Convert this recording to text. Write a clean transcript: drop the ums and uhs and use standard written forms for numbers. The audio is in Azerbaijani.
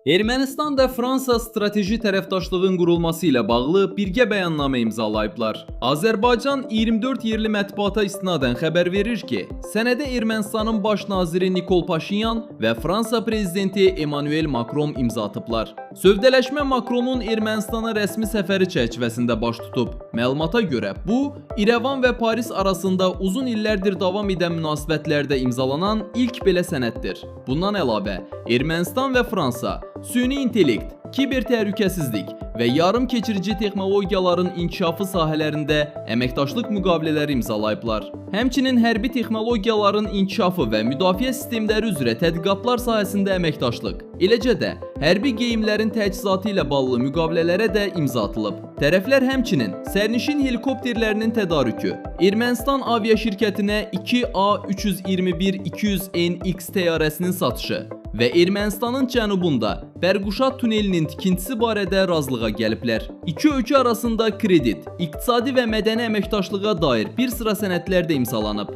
Ermənistan və Fransa strateji tərəfdaşlığın qurulması ilə bağlı birgə bəyannamə imzalayıblar. Azərbaycan 24 yerli mətbuata istinadən xəbər verir ki, sənədə Ermənistanın baş naziri Nikol Paşinyan və Fransa prezidenti Emmanuel Macron imza atıblar. Sövdələşmə Macronun Ermənistana rəsmi səfəri çərçivəsində baş tutub. Məlumata görə bu, İrəvan və Paris arasında uzun illərdir davam edən münasibətlərdə imzalanan ilk belə sənəddir. Bundan əlavə, Ermənistan və Fransa süni intellekt, kiber təhlükəsizlik və yarım keçirici texnologiyaların inkişafı sahələrində əməkdaşlıq müqavilələri imzalayıblar. Həmçinin hərbi texnologiyaların inkişafı və müdafiə sistemləri üzrə tədqiqatlar sahəsində əməkdaşlıq, eləcə də hərbi geyimlərin təchizatı ilə bağlı müqavilələrə də imza atılıb. Tərəflər həmçinin sərnişin helikopterlərinin tədarükü, Ermənistan aviaşirkətinə 2A321-200NX təyyarəsinin satışı və Ermənistanın cənubunda Bərquşat tunelinin tikintisi barədə razılığa gəliblər. İki ölkə arasında kredit, iqtisadi və mədəni əməkdaşlığa dair bir sıra sənədlər də imzalanıb.